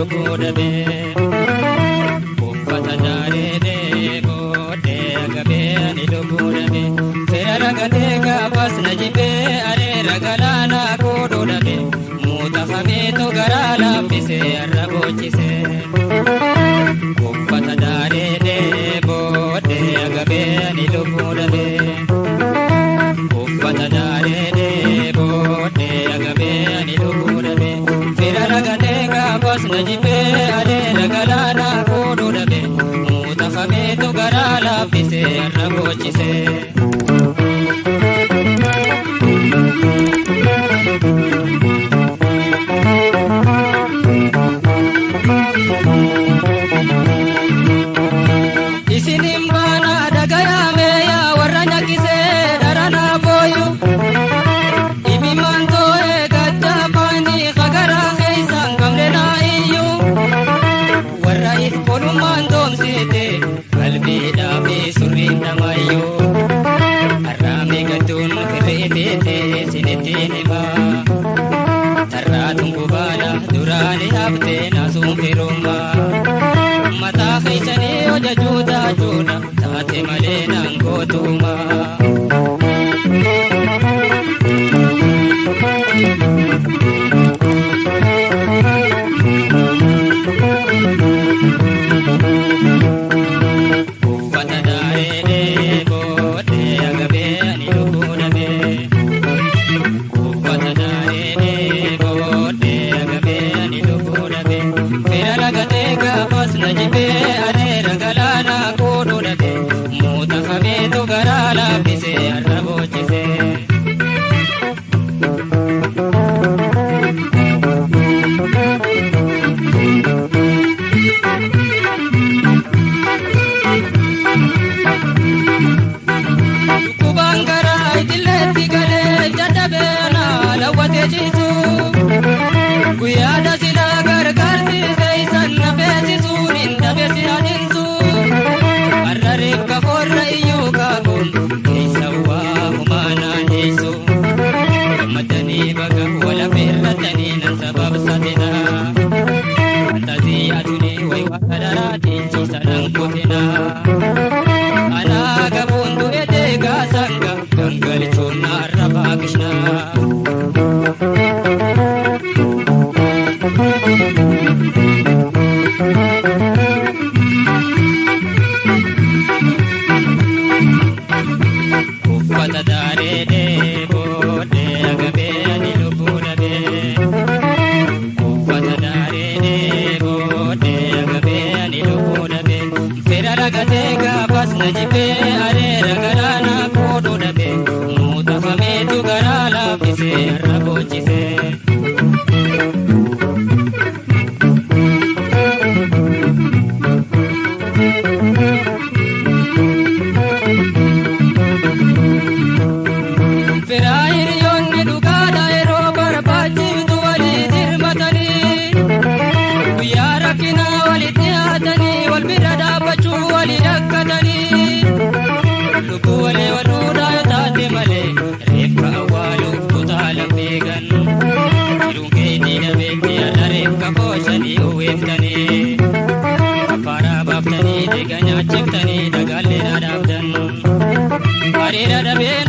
Lubbuu dhabee. Uffata daaree booddee agabee ani lubbuu dhabee. Fira ragatee gaafas na jibbee areera galaanaa koodhuu dhabee. Muuxafameetu garaa laaffisee har'a boochisee. Uffata daaree booddee agabee ani lubbuu dhabee. Uffata daaree booddee agabee ani lubbuu dhabee. Fira ragatee gaafas na jibbee areera galaanaa koodhuu dhabee. Muuxafameetu garaa laaffisee har'a boochisee. Isinin baana dhagayame yaa warra nyakkisee dharanaa booyu. Ibimaan too'ee gadda fagaraa keessaan qabne naa iyyuu. Warra if qolummaan doomsite qalbiidhaa fi surriin namayyuu. Har'aame gadduun firreeteete isinittiin himaa. Tarraatuun gubaadha duraani haftee naasuun firummaa. Mataa keessanii hojjechuu taachuudha taate malee naan gootumaa. Uffata daaree booddee agabee ani lubbuu dhabee. Uffata daaree booddee agabee ani lubbuu dhabee. Fira ragatee gaafas na jibbee areera galaanaa koodhuu dhabee. Muuxafameetu garaa laaffisee har'a boochisee. Dhukkubaan garaa itileetti galee jajjabee na lawwatee ciisu. Guyyaa silaa gargaarsi keessan na feesisuun hin dhabe si adeemsu. Har'a reeffa korra iyyuu kaakuun keessa waa humaanaan dhiisu. Gammadanii baga wala feerratanii nan sababsatina. Fantazii atunii wayi waa dharaatiin ciisa nan kutina. Anaa gabuun du'e deegaa sanga gangalchuun narra faakishna. Uffata daaree booddee agabee ani lubbuu dhabee. Uffata daaree booddee agabee ani lubbuu dhabee. Fira ragatee gaafas na jibbee areera galaanaa koodhuu dhabee. Muuxafameetu garaa laaffisee har'a boochisee. Firaa hiriyoonni dhugaadha yeroo barbaachiftu walii dirmatanii. Guyyaa rakkinaa walitti dhiyaatanii wal bira dhaabbachuu walii rakkatanii. Lubbuu walii waluudhaa yoo taate malee reeffa awwaaluuf kutaa lammiigan. Jiruun keetii dhabeetti har'a reeffa booshanii uwwiftanii. Afaaraa baaftanii dhiiga nyaachiftanii dhagaallee dhaabdan. Hariira dhabee